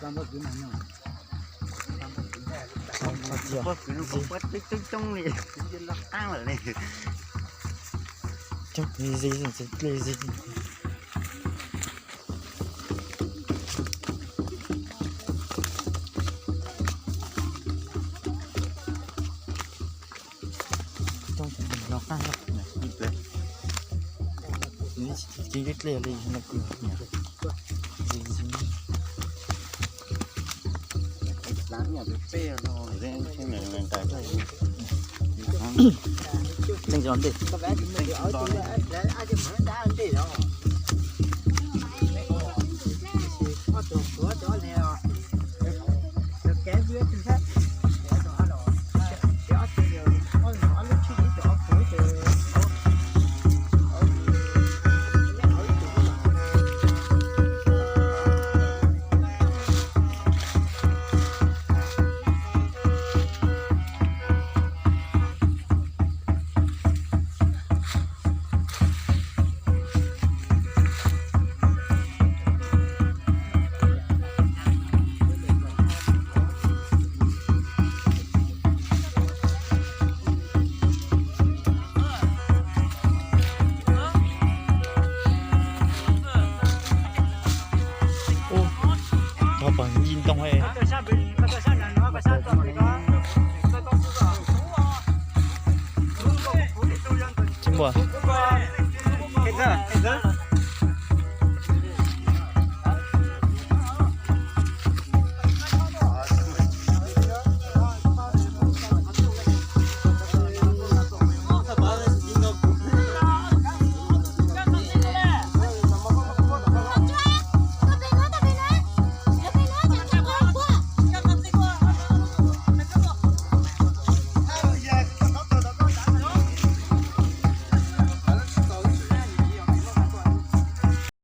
Coob coob li, coob li. Coob los qab los, ib pliag, ib pliag li no. Leej los ntej. Ub, thov pom yig ntoo. Tsis muaj.